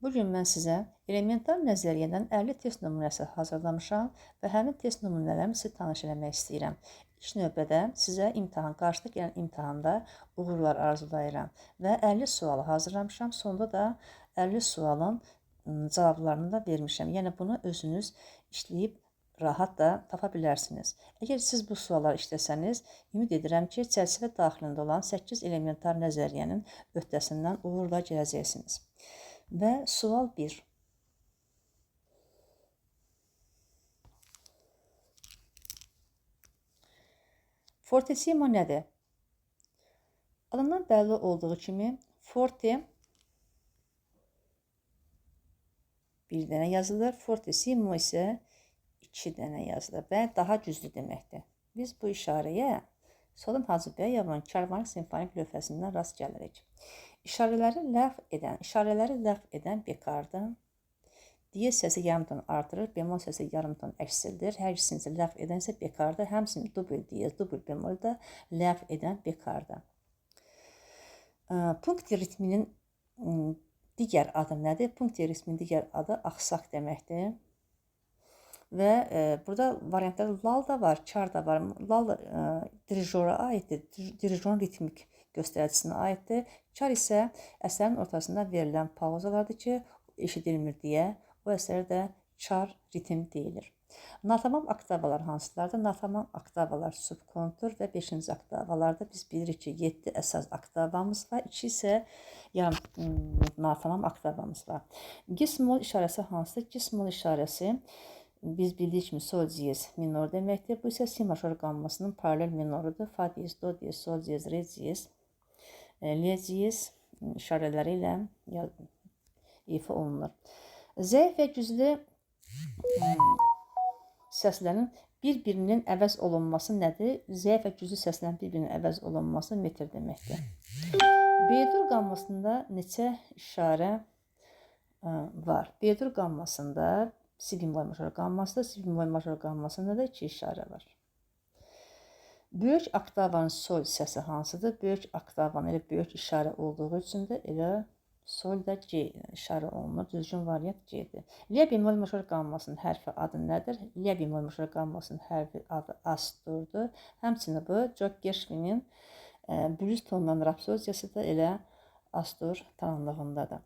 Bu gün mən sizə elementar nəzəriyyədən 50 test nümunəsi hazırlamışam və həmin test nümunələrini sizi tanış eləmək istəyirəm. İlk növbədə sizə imtahan, qarşıda gələn imtahanda uğurlar arzulayıram və 50 sualı hazırlamışam. Sonda da 50 sualın cavablarını da vermişəm. Yəni bunu özünüz işləyib rahat da tapa bilərsiniz. Əgər siz bu sualları işləsəniz, ümid edirəm ki, çərçivə daxilində olan 8 elementar nəzəriyyənin öhdəsindən uğurla gələcəksiniz. Və sual 1. Fortissimo nədir? Adından bəlli olduğu kimi forte bir dənə yazılır, fortissimo isə 2 dənə yazılır və daha güclü deməkdir. Biz bu işarəyə Solon Hacıbəyovun Karvanlı simfonik lövhəsindən rast gəlirik. İşarələri ləğv edən bekardır. Diyez səsi yarım ton artırır, bemol səsi yarım ton əksildир. Hər ikisini isə ləğv edən isə bekardır. Həmçinin dubl diyez, dubl bemol da ləğv edən bekardır. Punkti ritminin digər adı nədir? Punkti ritminin digər adı axsaq deməkdir. Və burada variantlarda lal da var, kar da var. Lal dirijora aiddir, dirijorun ritmik göstəricisine aiddir. Kar isə əsərin ortasında verilən pauzalardır ki, eşidilmir deyə o əsərə də kar ritm deyilir. Natamam oktavalar hansılardır? Natamam oktavalar subkontur və 5-ci oktavalarda biz bilirik ki, 7 əsas oktavamız var, 2 isə yarım natamam oktavamız var. Gis-mol işarəsi hansıdır? Gis-mol işarəsi biz bildiyi kimi sol diyez minor deməkdir. Bu isə si major qammasının paralel minorudur. Fa diyez, do diyez, sol diyez, re diyez, le diyez işarələri ilə ifa olunur. Zəif və güclü səslərin bir-birinin əvəz olunması nədir? Zəif və güclü səslərin bir-birinin əvəz olunması metr deməkdir. B-dur qammasında neçə işarə var? B-dur qammasında si bemol major qammasında, si bemol major qammasında da 2 işarə var. Böyük oktavanın sol səsi hansıdır? Böyük oktavanın elə böyük işarə olduğu üçün də elə sol da G işarə olunur. Düzgün variant G-dir. Le bemol major qammasının hərfi adı nədir? Le bemol major qammasının hərfi adı Asturdur. Həmçinin bu George Gershwin'in blues tonundan rapsodiyası da elə Astur tonlığındadır.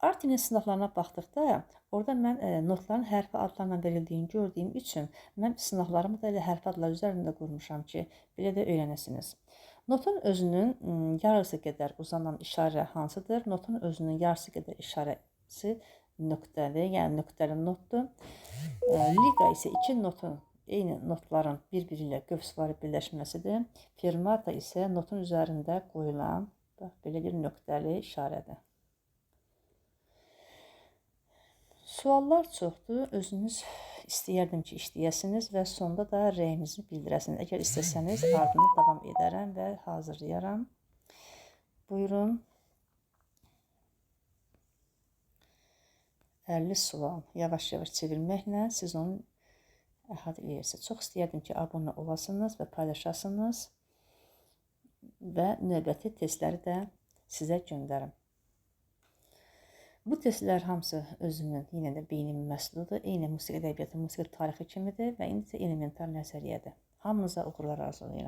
Artinin sınaqlarına baxdıqda, orada mən notların hərfi adlarla verildiyini gördüyüm üçün mən sınaqlarımı da elə hərfi adlar üzərində qurmuşam ki, belə də öyrənəsiniz. Notun özünün yarısı qədər uzanan işarə hansıdır? Notun özünün yarısı qədər işarəsi nöqtəli, yəni nöqtəli notdur. Liqa isə iki notun, eyni notların bir-biri ilə qövsvari birləşməsidir. Fermata isə notun üzərində qoyulan, bax, belə bir nöqtəli işarədir. Suallar çoxdur. Özünüz istəyərdim ki, işləyəsiniz və sonda da rəyinizi bildirəsiniz. Əgər istəsəniz, ardını davam edərəm və hazırlayaram. Buyurun. 50 sual. Yavaş-yavaş çevirməklə siz onu əhatə edirsiniz. Çox istəyərdim ki, abunə olasınız və paylaşasınız və növbəti testləri də sizə göndərim. Bu testlər hamısı özümün, yenə də beynimin məhsuludur. Eyni musiqi ədəbiyyatı, musiqi tarixi kimidir və indi isə elementar nəzəriyyədir. Hamınıza uğurlar arzulayıram.